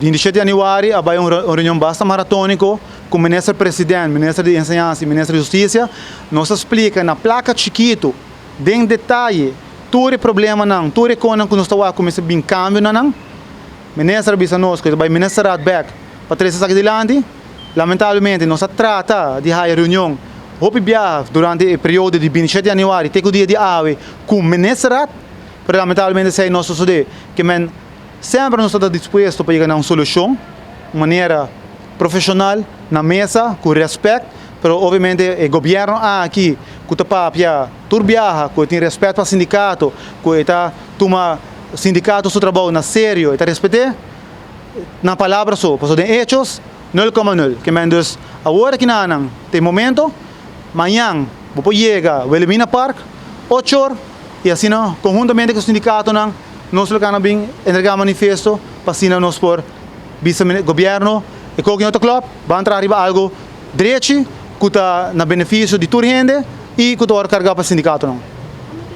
27 di yanüari a bai un reunion basta maratóniko ku Minister President, Minister di Enseñansa i Minister di Hustisia. Nos a splika na plaka chikitu, den detaye, tur e problemanan, tur e konan ku nos ta wak ku mester bin kambio na nan. Minister a bisa nos ku e ta bai Ministerraad bèk pa trese esaki dilanti. Lamentablemente nos a trata di haya reunion hopi biaha durante e periodo di 27 di yanüari te ku dia di awe ku Ministerraad, pero lamentablemente esei no a sosodé. Ke men Semper nos ta ta dispuesto pa yega na un solushon, un manera profeshonal, na mesa, ku rèspèt, pero obviamente e gobièrnu aki ku ta papia tur biaha ku e tin rèspèt pa sindikato, ku e ta tuma sindikato su trabou na serio, e ta respet'é na palabra so, pasobra den hechos nul koma nul. Ke men dus awor aki na nan ta e momento, mañan bo por yega Wilhelmina Park ocho or i asina konhuntamente ku sindikatonan, Nos lo gana bin entrega manifesto pa asina nos por bisa gobierno e koki no ta klop, ban traha riba algo drechi ku ta na benefisio di tur hende i ku ta wòrdu kargá pa sindikatonan.